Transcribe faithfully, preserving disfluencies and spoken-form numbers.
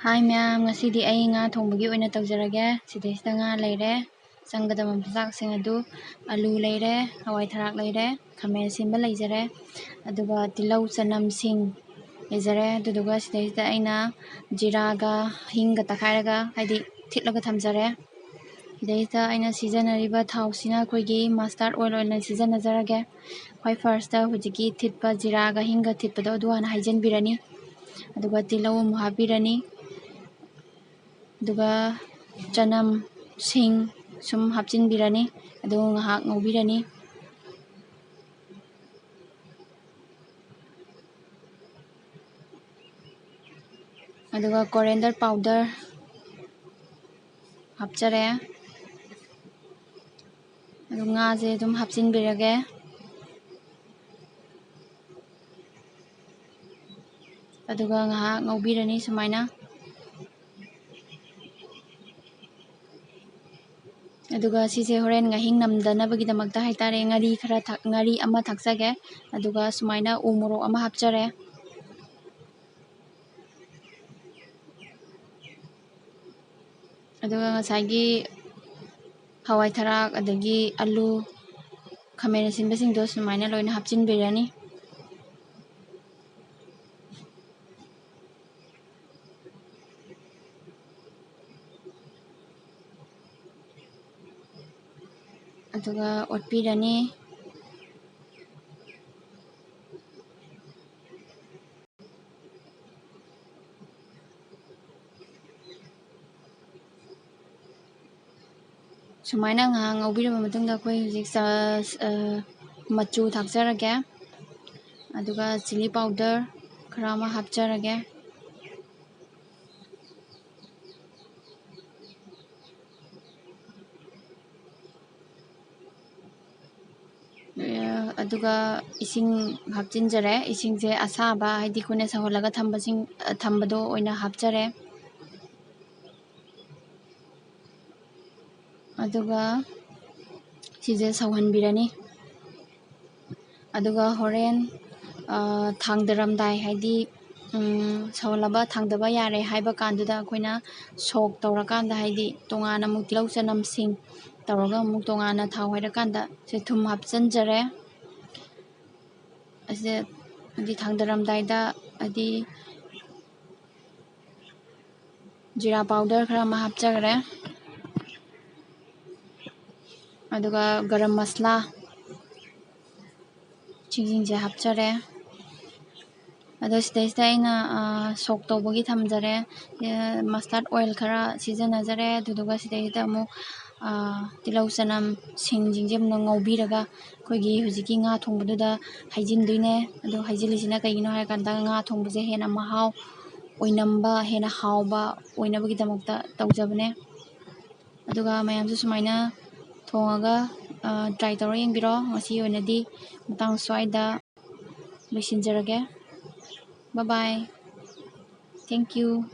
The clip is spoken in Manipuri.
ꯍꯥꯏ ꯃꯌꯥꯝ, ꯉꯁꯤꯗꯤ ꯑꯩ ꯉꯥ ꯊꯣꯡꯕꯒꯤ ꯑꯣꯏꯅ ꯇꯧꯖꯔꯒꯦ꯫ ꯁꯤꯗꯩꯁꯤꯗ ꯉꯥ ꯂꯩꯔꯦ, ꯆꯪꯒꯗꯕ ꯃꯆꯥꯛꯁꯤꯡ ꯑꯗꯨ: ꯑꯂꯨ ꯂꯩꯔꯦ, ꯍꯋꯥꯏ ꯊꯔꯥꯛ ꯂꯩꯔꯦ, ꯈꯥꯃꯦꯟ ꯑꯁꯤꯟꯕ ꯂꯩꯖꯔꯦ, ꯑꯗꯨꯒ ꯇꯤꯜꯍꯧ, ꯆꯅꯝ, ꯁꯤꯡ ꯂꯩꯖꯔꯦ꯫ ꯑꯗꯨꯗꯨꯒ ꯁꯤꯗꯩꯁꯤꯗ ꯑꯩꯅ ꯖꯤꯔꯥꯒ ꯍꯤꯡꯒ ꯇꯛꯈꯥꯏꯔꯒ, ꯍꯥꯏꯗꯤ ꯊꯤꯠꯂꯒ ꯊꯝꯖꯔꯦ꯫ ꯁꯤꯗꯩꯁꯤꯗ ꯑꯩꯅ ꯁꯤꯖꯤꯟꯅꯔꯤꯕ ꯊꯥꯎꯁꯤꯅ ꯑꯩꯈꯣꯏꯒꯤ mustard oil ꯑꯣꯏꯅ ꯁꯤꯖꯤꯟꯅꯖꯔꯒꯦ꯫ ꯈ꯭ꯋꯥꯏ first ꯍꯧꯖꯤꯛꯀꯤ ꯊꯤꯠꯄ ꯖꯤꯔꯥꯒ ꯍꯤꯡꯒ ꯊꯤꯠꯄꯗꯣ ꯑꯗꯨ ꯍꯥꯟꯅ ꯍꯩꯖꯤꯟꯕꯤꯔꯅꯤ꯫ ꯑꯗꯨꯒ ꯇꯤꯜꯍꯧ ꯑꯃꯨꯛ ꯍꯥꯞꯄꯤꯔꯅꯤ꯫ ꯑꯗꯨꯒ ꯆꯅꯝ, ꯁꯤꯡ ꯁꯨꯝ ꯍꯥꯞꯆꯤꯟꯕꯤꯔꯅꯤ꯫ ꯑꯗꯨꯒ ꯉꯥꯏꯍꯥꯛ ꯉꯧꯕꯤꯔꯅꯤ꯫ ꯑꯗꯨꯒ coriander powder ꯍꯥꯞꯆꯔꯦ꯫ ꯑꯗꯨ ꯉꯥꯁꯦ ꯑꯗꯨꯝ ꯍꯥꯞꯆꯤꯟꯕꯤꯔꯒꯦ꯫ ꯑꯗꯨꯒ ꯉꯥꯏꯍꯥꯛ ꯉꯧꯕꯤꯔꯅꯤ ꯁꯨꯃꯥꯏꯅ꯫ ꯑꯗꯨꯒ ꯁꯤꯁꯦ ꯍꯣꯔꯦꯟ ꯉꯥꯍꯤꯡ ꯅꯝꯗꯅꯕꯒꯤꯗꯃꯛꯇ ꯍꯥꯏꯇꯥꯔꯦ, ꯉꯥꯔꯤ ꯈꯔ ꯊꯥꯛ-, ꯉꯥꯔꯤ ꯑꯃ ꯊꯥꯛꯆꯒꯦ꯫ ꯑꯗꯨꯒ ꯁꯨꯃꯥꯏꯅ ꯎ ꯃꯣꯔꯣꯛ ꯑꯃ ꯍꯥꯞꯆꯔꯦ꯫ ꯑꯗꯨꯒ ꯉꯁꯥꯏꯒꯤ ꯍꯋꯥꯏ ꯊꯔꯥꯛ, ꯑꯗꯒꯤ ꯑꯂꯨ, ꯈꯥꯃꯦꯟ ꯑꯁꯤꯟꯕꯁꯤꯡꯗꯣ ꯁꯨꯃꯥꯏꯅ ꯂꯣꯏꯅ ꯍꯥꯞꯆꯤꯟꯕꯤꯔꯅꯤ꯫ ꯑꯗꯨꯒ ꯑꯣꯠꯄꯤꯔꯅꯤ꯫ ꯁꯨꯃꯥꯏꯅ ꯉꯥꯏꯍꯥꯛ ꯉꯧꯕꯤꯔꯕ ꯃꯇꯨꯡꯗ, ꯑꯩꯈꯣꯏ ꯍꯧꯖꯤꯛ ꯆ-, ꯑ, ꯃꯆꯨ ꯊꯥꯛꯆꯔꯒꯦ꯫ ꯑꯗꯨꯒ chilli powder ꯈꯔ ꯑꯃ ꯍꯥꯞꯆꯔꯒꯦ꯫ ꯑꯗꯨꯒ ꯏꯁꯤꯡ ꯍꯥꯞꯆꯤꯟꯖꯔꯦ꯫ ꯏꯁꯤꯡꯁꯦ ꯑꯁꯥꯕ, ꯍꯥꯏꯗꯤ ꯑꯩꯈꯣꯏꯅ ꯁꯧꯍꯜꯂꯒ ꯊꯝꯕꯁꯤꯡ, ꯊꯝꯕꯗꯣ ꯑꯣꯏꯅ ꯍꯥꯞꯆꯔꯦ꯫ ꯑꯗꯨꯒ ꯁꯤꯁꯦ ꯁꯧꯍꯟꯕꯤꯔꯅꯤ꯫ ꯑꯗꯨꯒ ꯍꯣꯔꯦꯟ, ꯑ, ꯊꯥꯡꯗꯔꯝꯗꯥꯏ, ꯍꯥꯏꯗꯤ ꯎꯝ, ꯁꯧꯍꯜꯂꯕ ꯊꯥꯡꯗꯕ ꯌꯥꯔꯦ ꯍꯥꯏꯕ ꯀꯥꯟꯗꯨꯗ ꯑꯩꯈꯣꯏꯅ ꯁꯣꯛ ꯇꯧꯔꯀꯥꯟꯗ, ꯍꯥꯏꯗꯤ ꯇꯣꯉꯥꯟꯅ ꯑꯃꯨꯛ ꯇꯤꯜꯍꯧ ꯆꯅꯝ ꯁꯤꯡ ꯇꯧꯔꯒ ꯑꯃꯨꯛ ꯇꯣꯉꯥꯟꯅ ꯊꯥꯎ ꯍꯩꯔꯀꯥꯟꯗ ꯁꯦ ꯊꯨꯝ ꯍꯥꯞꯆꯤꯟꯖꯔꯦ꯫ ꯑꯁꯤꯗ ꯍꯥꯏꯗꯤ ꯊꯥꯡꯗꯔꯝꯗꯥꯏꯗ ꯍꯥꯏꯗꯤ ꯖꯤꯔꯥ ꯄꯥꯎꯗꯔ ꯈꯔ ꯑꯃ ꯍꯥꯞꯆꯈ꯭ꯔꯦ꯫ ꯑꯗꯨꯒ ꯒꯔꯝ ꯃꯁꯂꯥ ꯁꯤꯡꯁꯤꯡꯁꯦ ꯍꯥꯞꯆꯔꯦ꯫ ꯑꯗꯣ ꯁꯤꯗꯩꯁꯤꯗ ꯑꯩꯅ ꯁꯣꯛ ꯇꯧꯕꯒꯤ ꯊꯝꯖꯔꯦ꯫ ꯃꯁꯇꯥꯔꯠ ꯑꯣꯏꯜ ꯈꯔ ꯁꯤꯖꯤꯟꯅꯖꯔꯦ꯫ ꯑꯗꯨꯗꯨꯒ ꯁꯤꯗꯩꯁꯤꯗ ꯑꯃꯨꯛ ꯇꯤꯜꯍꯧ ꯆꯅꯝ ꯁꯤꯡꯁꯤꯡꯁꯦ ꯑꯃꯨꯛ ꯉꯧꯕꯤꯔꯒ ꯑꯩꯈꯣꯏꯒꯤ ꯍꯧꯖꯤꯛꯀꯤ ꯉꯥ ꯊꯣꯡꯕꯗꯨꯗ ꯍꯩꯖꯤꯟꯗꯣꯏꯅꯦ꯫ ꯑꯗꯣ ꯍꯩꯖꯤꯜꯂꯤꯁꯤꯅ ꯀꯩꯒꯤꯅꯣ ꯍꯥꯏꯔꯀꯥꯟꯗ ꯉꯥ ꯊꯣꯡꯕꯁꯦ ꯍꯦꯟꯅ ꯃꯍꯥꯎ ꯑꯣꯏꯅꯝꯕ, ꯍꯦꯟꯅ ꯍꯥꯎꯕ ꯑꯣꯏꯅꯕꯒꯤꯗꯃꯛꯇ ꯇꯧꯖꯕꯅꯦ꯫ ꯑꯗꯨꯒ ꯃꯌꯥꯝꯁꯨ ꯁꯨꯃꯥꯏꯅ ꯊꯣꯡꯉꯒ ꯇ꯭ꯔꯥꯏ ꯇꯧꯔ ꯌꯦꯡꯕꯤꯔꯣ꯫ ꯉꯁꯤ ꯑꯣꯏꯅꯗꯤ ꯃꯇꯥꯡ ꯁ꯭ꯋꯥꯏꯗ ꯂꯣꯏꯁꯤꯟꯖꯔꯒꯦ꯫ Bye bye. Thank you.